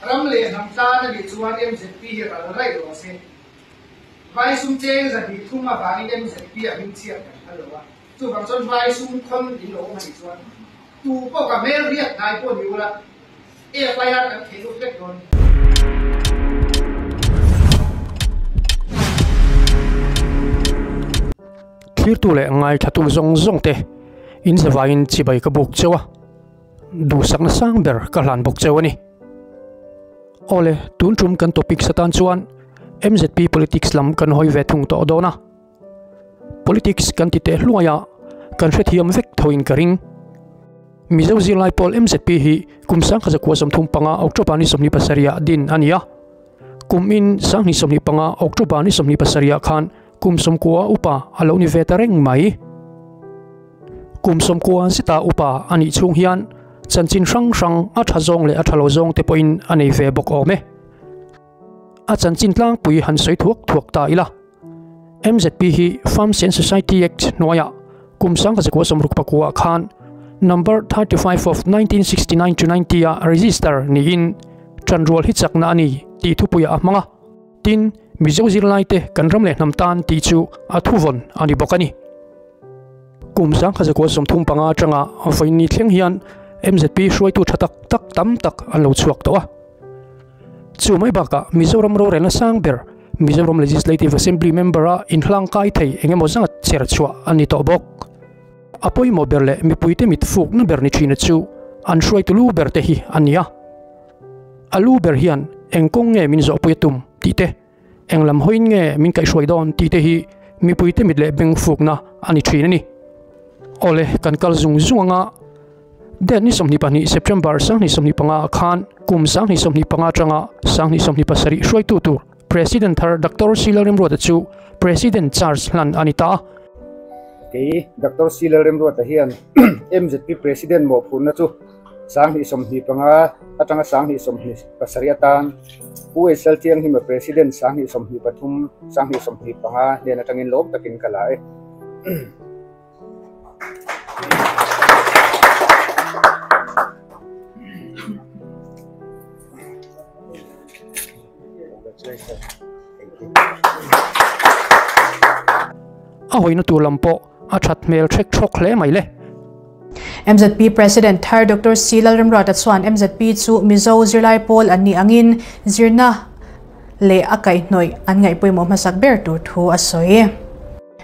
Ram leh hnam tan a nih chuan MZP hi ral raih rawh se. Vai sum cheng 200 avangin MZP a hming chhiat kan phal lo a, chuvang chuan vai sum khawn in lo awm a nih chuan tu pawh ka hmel riat hnai pawh ni ula FIR kan thei lut vek dawn. Thlirtu leh ngaithlatu zawng zawng te in zavaiin chibai ka buk cheu a. Duhsakna sang ber ka hlan bawk cheu a ni. Awle, tun tum kan topics atan chuan MZP politics lam kan hawi ve thung tawh dawn a. Politics kan ti teh hluai a, kan hrethiam vek thoin ka ring. Mizo zirlai pawl MZP hi kum 1935 October ni 27 ah din a ni a. Kum in 1925 October ni 27 ah khan kum 90 upa a lo ni ve ta reng mai. Kum 90 zeta upa a nih chhung hian chanchin hrang hrang a tha zawng leh a tha lo zawng te pawhin a nei ve bawk awm e. A chanchin tlangpui han sawi thuak thuak ta ila. MZP hi Farms and Society Act hnuaiah kum 1969 khan Number 35 of 1969 to 90 a register niin tanrual hi chakna a ni tih thupuiah a hmang a. Tin, Mizo zirlaite kan ram leh hnam tan tih chu a thuvawn a ni bawk a ni. Kum 1935 atanga vawiin thleng hian MZP hruaitu tha tak tak tam tak an lo chhuak tawh a. Chu mai bakah Mizoram rorelna sang ber Mizoram Legislative Assembly member a inhlang kai thei engemaw zat cher chhuah a ni tawh bawk. A pawimawh ber leh mipuite mit fukna ber ni thina chu an hruaitu lu ber te hi a ni a. A lu ber hian eng kawng nge min zawhpui a tum tih te, eng lam hawiin nge min kaihhruai dawn tih te hi mipuite mit leh beng fukna a ni thin a ni. Awle, kan kal zung zung anga date ni 22 September 1925 khan kum 1925 atanga 1927 hruaitu tur President thar Doctor C Lalremruata chu President charge hlan a ni ta a. Kei Doctor C Lalremruata hian MZP President mawhphurhna chu 1925 atanga 1927 atan Pu Esal Thianghlim a President 1923 1925 hnen atangin lawm takin ka la e. A hawina tur lam pawh a that hmel threk thlawk hle mai le. MZP President thar Doctor C Lalremruata chuan MZP chu Mizo zirlai pawl an nih angin zirna leh a kaihhnawih an ngaih pawimawh hmasak ber tur thu a sawi.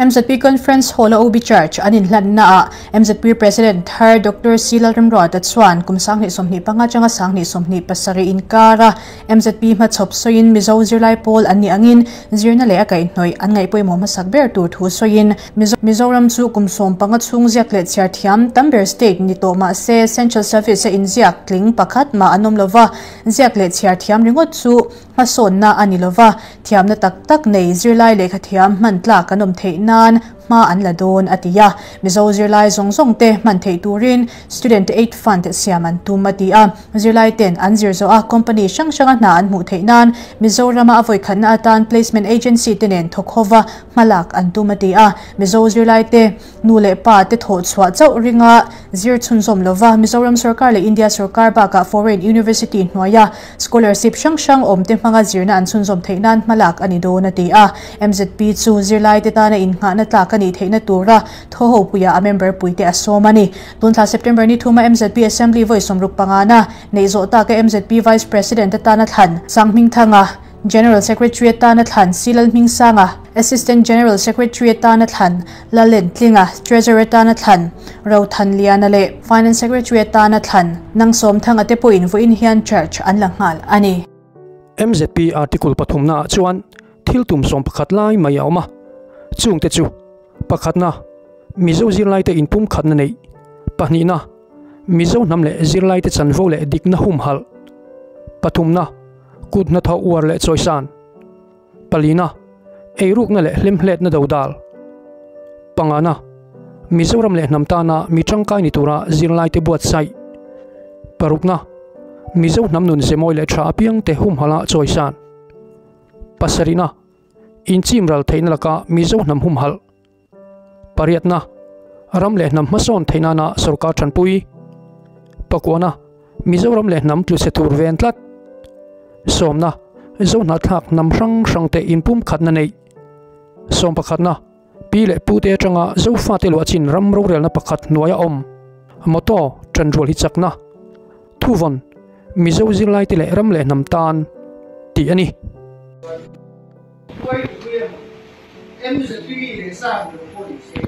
MZP Conference Hall a OB Church an inhlanna ah MZP President thar Doctor C Lalremruata chuan kum 2025 atanga 2027 inkara MZP hmachhawp sawiin Mizo zirlai pawl an nih angin zirna leh a kaihhnawih an ngaih pawimawh hmasak ber tur thu sawiin Mizoram chu kum 15 chhung ziak leh chhiar thiam tam ber state ni tawh mahse Central Service a inziak tling pakhat mah an awm lova, ziak leh chhiar thiam ringawt chu hmasawnna a ni lova, thiamna tak tak nei zirlai lehkha thiam hman tlak an awm theih nan hma an la dawn a ti a. Mizo zirlai zawng zawng te hman theih turin Student Aid Fund siam an tum a ti a. Zirlai ten an zir zawh a company hrang hranga hna an hmuh theih nan Mizorama a vawikhatna atan placement agency te nen thawk hova hmalak an tum a ti a. Mizo zirlai te nu leh pa te thawh chhuah chauh ringa zir chhunzawm lova Mizoram sarkar leh India sarkar bakah foreign university hnuaia scholarship hrang hrang awm te hmanga zirna an chhunzawm theih nan hmalak a ni dawn a ti a. MZP chu zirlai te tana innghahna tlak a nih theihna tura thaw ho puiah a member puite a sawm a ni. Tunthla September ni thuma MZP Assembly vawi 65 na nei zawh taka MZP Vice President atana thlan Sanghmingthanga, General Secretary atana thlan Silal Hmingsanga, Assistant General Secretary atana thlan Lalen Tlinga, Treasurer atana thlan Rothan Liana leh Finance Secretary atana thlan Nangsom Thanga te pawhin vawiin hian charge an la nghal a ni. MZP article pathumna ah chuan thil tum 11 lai mai a awm a, chungte chu pakhatna Mizo zirlai te inpum khatna nei, pahnihna Mizo hnam leh zirlai te chanvo leh dikna hum hal, pathumna kutna tho uar leh chawisan, palina eirukna leh hlemhletna dodal, pangana Mizoram leh hnam tana mi tangkai ni tura zirlai te buatsaih, parukna Mizo hnam nun zemawi leh tha apiang te hum hala chawisan, pasarihna inchim ral theihna laka Mizo hnam hum hal, pariatna ram leh hnam hmasawn theihna na sarkar thanpui, pakuana Mizoram leh hnam tlu se tur ven tlat, Sawmna, Zohnahthlak hnam hrang hrangte inpumkhatna neih. Sawmpakhatna, Pi leh Pute atanga Zofate luahchin ram rorelna pakhat hnuaia awm. Motto, Ṭanrual hi chakna. Thuvawn, Mizo zirlaite leh ram leh hnam tan tih a ni. MZP leh sa ni lo pawh ni se,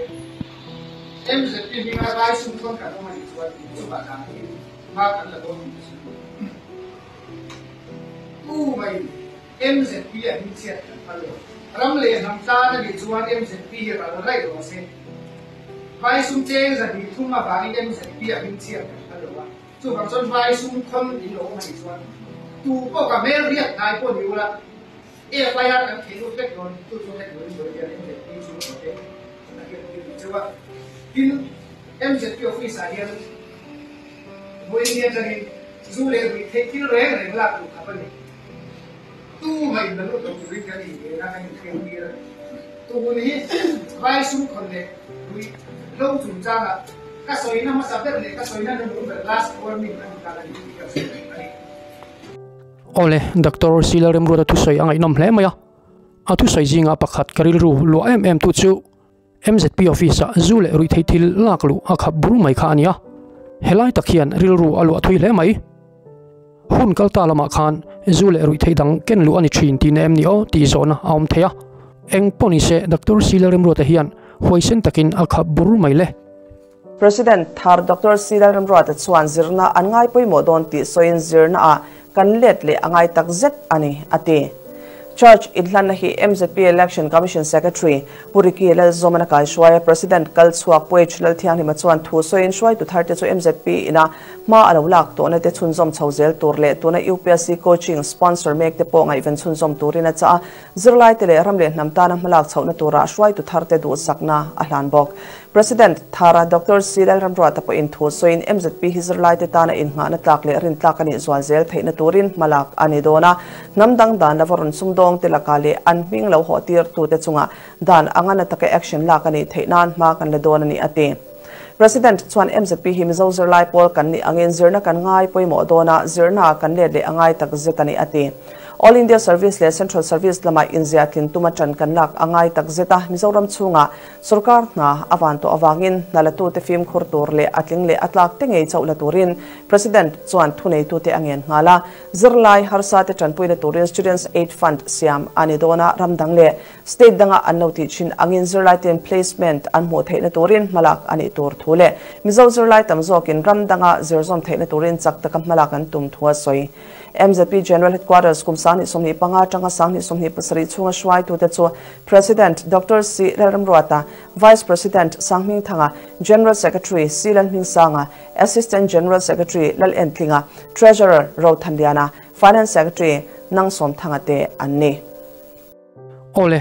MZP hminga rai sum thawn kan awm a nih chuan inchungah dan angin hma kan la dawn tih a sawi bawk. Tu maiin MZP a hmingchhiat kan phal lo. Ram leh hnam tan a nih chuan MZP hi ral raih rawh se. Vai sum cheng 203 avangin MZP a hmingchhiat kan phal lo a, chuvang chuan vai sum thawn in lo awm a nih chuan tu pawh ka hmel riat hnai pawh ni ula, FIR kan thei lut vek dawn, chu chu heti loin sawi hian MZP chhungkua te a hian thil ti cheu a. Tin, MZP office ah hian vawiin ni atangin zu leh ruih theih thil reng reng lak duh khap a ni. Tu mah in la lut lo turin kan inven a, kan inhriat tir a ni. Tun hi vai sum khawn leh ruih hlo chungchangah ka sawina hmasa ber leh ka sawina hnuhnung ber last warning a ni ta a ni tih ka sawi a ni. Awle, Doctor Sila Remruata thusawi a ngaihnawm hle mai a, a thusawi zinga pakhat ka rilru luah em em tu chu MZP office ah zu leh ruihtheih thil lak luh a khap bur mai kha a ni a, helai tak hian rilru a luah thui hle mai. Hun kal ta lamah khan zu leh ruihtheih dang ken luh a ni thin tihna em ni aw tih zawhna a awm thei a, eng pawh ni se Doctor Sila Remruata hian huaisen takin a khap bur mai le. President thar Doctor C Lalramruata chuan zirna an ngai pawimawh dawn tih sawiin zirna ah kan let leh a ngai tak zet a ni, a ti. Church inhlanna hi MZP Election Commission Secretary Pu Ricky Lalzawman a kaihruai a, President kal chhuak Pu H Lalthianghlima chuan thu sawiin hruaitu tharte chu MZP ina hma a lo lak tawhna te chhunzawm chho zel tur leh tuna UPSC coaching sponsor mek te pawh ngaihven chhunzawm turin a chah a, Zirlaite leh ram leh hnam tana hmalak chhohna tura hruaitu tharte duhsakna a hlan bawk. President Thara Doctor C Lalramruata pawhin thu sawiin MZP hi zirlaite tana innghahna tlak leh rintlak a nih zual zel theihna turin hmalak a ni dawn a, hnam dang dan lova rawn sumdawngte lakah leh an hming lo hawh tirtute chungah dan anga na taka action lak a nih theih nan hma kan la dawn a ni a ti. President chuan MZP hi Mizo zirlai pawl kan nih angin zirna kan ngai pawimawh dawn a, zirna kan let leh a ngai tak zet a ni a ti. All India Service leh Central Service lamah inziah tlin tuma ṭan kan lak a ngai tak zet a, Mizoram chhungah Sorkar hna a van tawh avangin hna latute fimkhur tur leh a tling leh a tlak te ngei chauh la turin President chuan thuneitute a ngen nghal a. Zirlai harsate ṭanpuina turin Students Aid Fund siam a ni dawn a, ram dang leh State danga an lo tih thin angin zirlaite'n placement an hmuh theihna turin hmalak a nih tur thu leh Mizo zirlai tam zawkin ram danga zirzawm theihna turin chak taka hmalak an tum thu a sawi. MZP General Headquarters kum 2025 atanga 2027 chhunga hruaitute chu President Doctor C Lalramruata, Vice President Sanghmingthanga, General Secretary C Lalhmingsanga, Assistant General Secretary Lalentlinga, Treasurer Rothanliana, Finance Secretary Nangsawmthanga te an ni. Awle,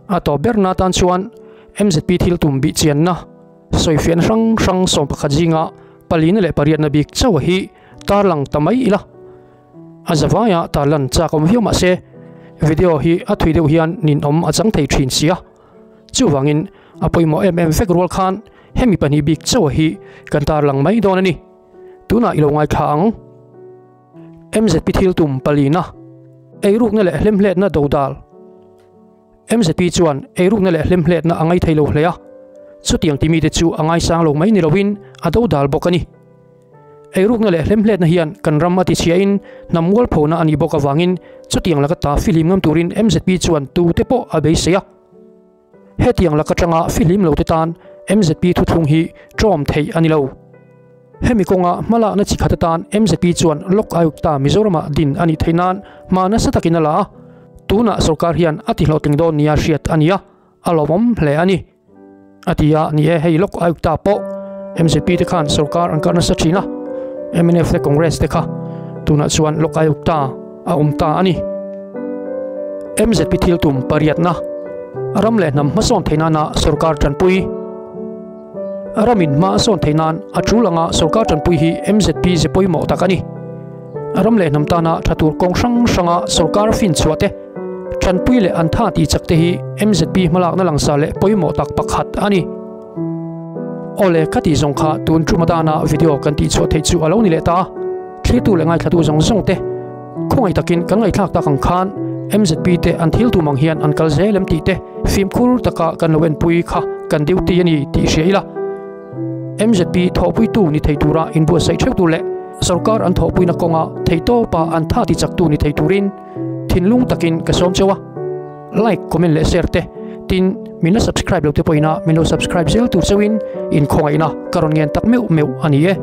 a tawp ber na tan chuan MZP thil tum bih chianna sawifiahna hrang hrang 11 zinga palina leh pariatna bik chauh hi tarlang ta mai ila. A zavaia tarlan chak awm viau mahse video hi a thui deuh hian ninawm a chang thei thin sia. Chuvangin a pawimawh em em vek rual khan hemi pahnih bik chauh hi kan tarlang mai dawn a ni. Tunah i lo ngaithla ang. MZP thil tum palina, eirukna leh hlemhletna dodal. MZP chuan eirukna leh hlemhletna a ngaithei lo hle a, chutiang timite chu a ngaisang lo mai ni loin a dodal bawk a ni. Eirukna leh hlemhletna hian kan ram a tichhiahin hnam mualphona a nih bawk avangin chutiang laka ta fihlim ngam turin MZP chuan tute pawh a beisei a. Hetiang lak atanga fihlim lote tan MZP thuthlung hi ṭawm theih a ni lo. Hemi kawnga hmalakna chi khat atan MZP chuan Lok Ayukta Mizoramah din a nih theih nan hma nasa takin a la a, tunah sorkar hian a tihlawhtling dawn nia hriat a ni a, a lawmawm hle a ni. A ti a, ni e, hei Lok Ayukta pawh MZP te khan sorkar an kar nasa thin a, mnf leh Congress te kha tunah chuan Lok Ayukta a awm ta a ni. MZP thil tum pariatna, ram leh hnam hmasawn theih nana sorkar tanpui. Ramin hma a sawn theih nan a tul anga sorkar tanpui hi MZP ze pawimawh tak a ni. Ram leh hnam tana tha tur kawng hrang hranga sorkar finchhuah te, Tanpui leh an tha tih chak te hi MZP hmalakna langsa leh pawimawh tak pakhat a ni. Awle, ka tih zawng kha tun tum atana video kan tih chhuah theih chu a lo ni leh ta a, thlirtu leh ngaithlatu zawng zawng te Khawngaih takin kan ngaihthlak tak ang khan MZP te an thil tum ang hian an kal zel em tih te fimkhur taka kan lo enpui kha kan duty a ni tih hria ila. MZP thawhpuitu ni thei tura inbuatsaih theuh tur leh sorkar an thawhpuina kawnga theihtawpa an tha tichaktu ni thei turin thinlung takin ka sawm cheu a. Like, comment leh share te tin min la subscribe lo te pawhin a min lo subscribe zel tur cheuhin inkhawngaihna ka rawn ngen tak meuh meuh a ni e.